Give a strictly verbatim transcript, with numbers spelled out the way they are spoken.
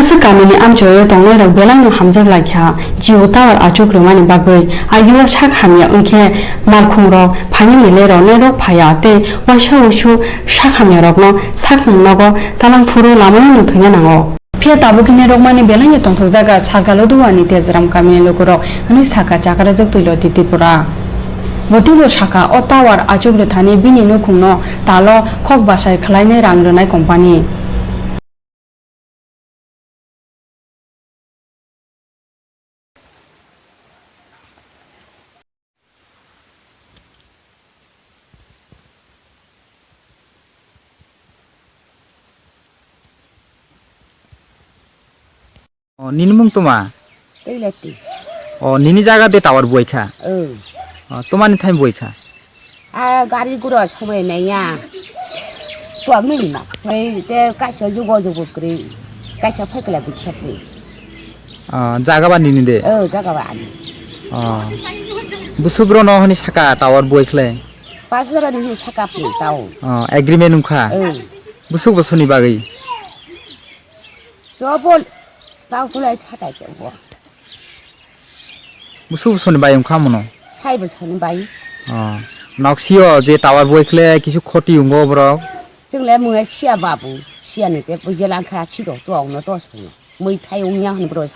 Aswk kamini amchoio tongnairok belaino hamjak lai kha, Jio tower achuk rwmani bagwi. Ayuo sak hamya wngkhe malkhungrok phainani lerok nerok phaiya tei waisa wuisu sak hamyarokno sakni nogo talang phuru lamano thwina nango. Phiya tabukhe nerokmani belaino tongthokjaga Sarkalo Duani Tejram kamini lukurok hwnwi sakha chakarajak Twiloti Tripura. Bo teibo sakha o tower achuk rwthani bini nukhungno talo khok bachai khwlainai rang rwnai company. O, nini mung toma? Twiloti. O, nini jaga de tower buai kha? O. O, tomani thaim buai kha? A gari gura somai manya. Tuak nini ma. Hei, te kaisa jugo jugo kri. Kaisa phaikla bikha kri. O, jaga ba nini de? O, jaga ba ani. O. Busuk bro no hwnwi saka tower buai khle? Pas hajar ni hwnwi saka phri tao. O, agreement wngkha? O. Busuk bosoni bagwi? Chobol. Tao tulai satai ke bo. Busu busuni bai wngkha mono? Sai busuni bai. Oh. Nok sio je tower boi khle kisu khoti wngbo borok. Chwng le mwnga sia babu, sia ni te bujela kha siro to ongno to sungno. Mui thai wngya hwn bro.